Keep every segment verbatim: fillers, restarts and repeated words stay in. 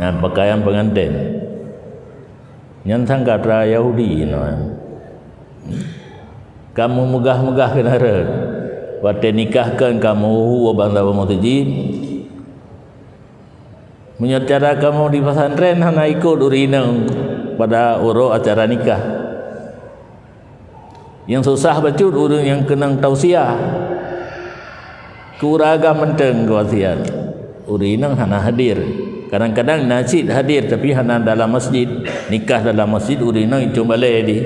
Nah, pakaian pengantin. Nyan sangka atra Yahudi nyan. Kamoe meugah-meugah keunan rot. Watée nikah kan kamoe hu-hu bansa-bansa meuseujid. Meunyoe cara kamoe di pesantren hana ikot ureuëng inong pada uroe acara nikah. Nyang susah bacut ureuëng nyang keunong tausiah. Keu ureuëng agam mantong keu wasiat. Ureuëng inong hana hadir. Kadang-kadang na cit hadir tapi hana dalam masjid. Nikah dalam masjid ureuëng inong icong balée di.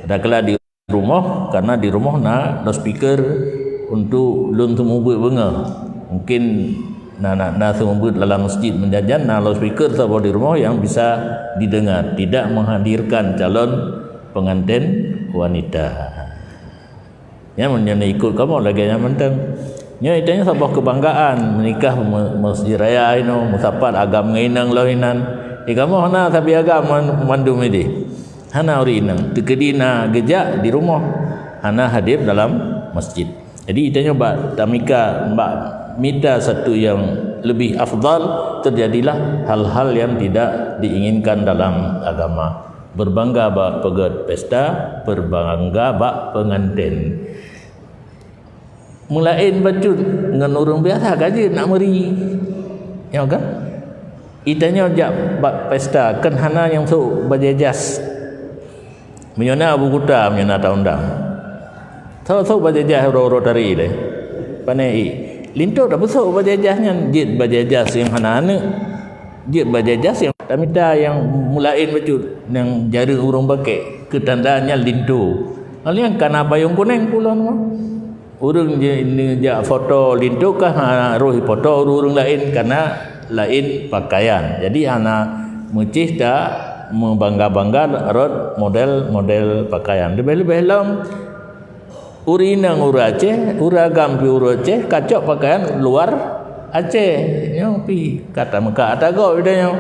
Ada kala di rumoh, karena di rumoh na loudspeaker untuk lôn seumeubeuet beungoh. Mungkin na, na, na seumeubeuet dalam masjid meujan-jan na loudspeaker saboh di rumoh yang bisa didengar, tidak menghadirkan calon pengantin wanita. Nyan meunyoe ikot kamoe lagée nyan mantong. Nyoe itanyoe saboh keubanggaan meunikah me-, Masjid Raya inoe, meusapat agam ngon inong lom inan. Di kamoe hana sabe agam man-, mandum ideh. Hana ureuëng inong. Teukeudi na geujak di rumoh, hana hadir dalam masjid. Jadi itanyoe bak tamika, bak mita satu yang lebih afdal, terjadilah hal-hal yang tidak diinginkan dalam agama. Berbangga bak peugét pesta, berbangga bak pengantin. Meulaén bacut ngon ureuëng biasa ka jeuet nak meuri. Ya kan? Itanyoe jak bak pesta, kan hana nyang sôk bajée jas. Meunyoe na Abu Kuta, meunyoe na taundang. Sôk-sôk bajée jas uroe-uroe tari lé. Pane i. Linto dak beusôk bajée jas nyan, jeuet bajée jas nyang hana aneuëk. Jeuet bajée jas nyang tamita nyang meulaén bacut, nyang jareueng ureuëng pakè. Keu tanda nyan linto. Hal nyang kana payong kunéng pulon mah. Ureuëng je-, neujak foto linto kah, ha, roh foto ureuëng laén kana laén pakaian. Jadi hana meucih ta meubangga-bangga rot model-model pakaian. Leubeh-leubeh lom ureuëng inong ureuëng Aceh, ureuëng agam pih ureuëng Aceh, kacok pakaian luar Aceh. Nyoe pih ka tameukat ata gob ida nyoe.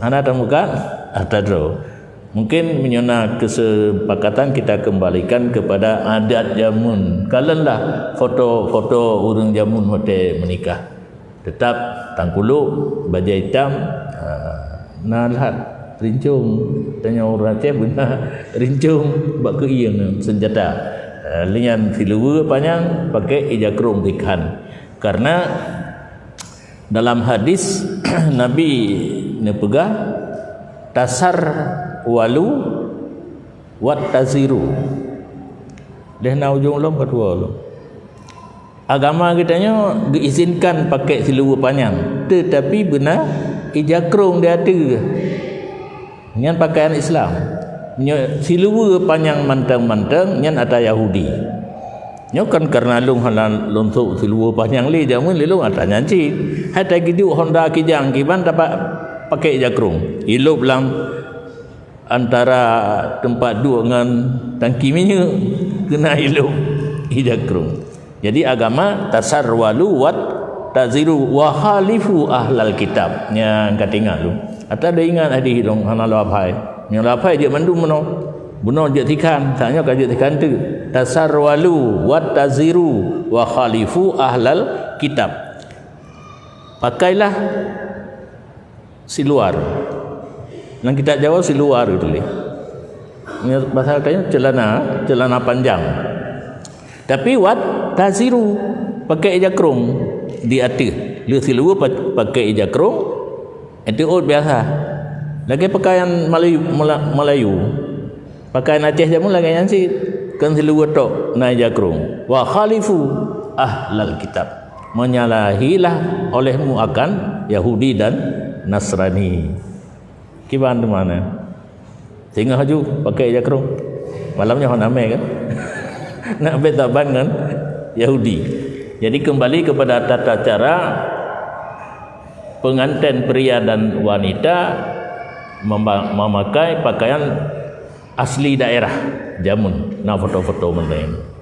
Hana tameukat ata droe. Mungkin meunyoe na keusepakatan kita kembalikan kepada adat jameun. Kalon lah foto-foto ureuëng jameun watée meunikah. Tetap tangkuluk, bajée itam, ha, na lhat rincong. Tanyoe ureuëng Aceh beuna rincong bak keuieng senjata. Ha, lé nyan siluweue panyang pakai ija krong tikhan. Karena dalam hadis Nabi neupeugah, "Tasarwalu wattaziru." Deh na ujong lom keudua lom. Agama geutanyoe geuizinkan pakai siluweue panyang, tetapi beuna ija krong di ateueh. Nyan pakaian Islam. Nyoe siluweue panyang mantong-mantong nyan ata Yahudi. Nyoe kan karena lôn hana lôn sôk siluweue panyang lé jameun lé lôn ata nyan cit. Hai tagiduek Honda kijang kiban tapak pakai ija krong. Ilôb lam antara teumpat duek ngon tangki minyeuk keuna ilôb ija krong. Jadi agama tasarwalu wattaziru wa khalifu ahlal kitab. Nyang ka teuingat lôn. Ata deuh ingat hadih lôn hana lôn hafai. Nyang lôn hafai jeuet mandum bunoe. Bunoe jeuet tikhan, saat nyoe ka jeuet tikhan teuk. Tasarwalu wattaziru wa khalifu ahlal kitab. Pakailah siluar. Nang kitab Jawa siluar geutuléh. Bahasa geutanyoe celana, celana panjang. Tapi wattaziru pakai ija krong di ateueh. Lé siluweue pa-, pakai ija krong, itu ôt biasa. Lagée pakaian Melayu, Mela-, Melayu. Pakaian Aceh jameun lagée nyan cit, kon siluweue tok na ija krong. Wa khalifu ahlal kitab. Menyalahilah olehmu akan Yahudi dan Nasrani. Kiban teuma na. Singoh aju pakai ija krong. Malam nyoe hana mé kan? Nak bét saban ngon Yahudi. Jadi kembali kepada tata cara pengantin pria dan wanita mema-, memakai pakaian asli daerah jameun. Na foto-foto mantong.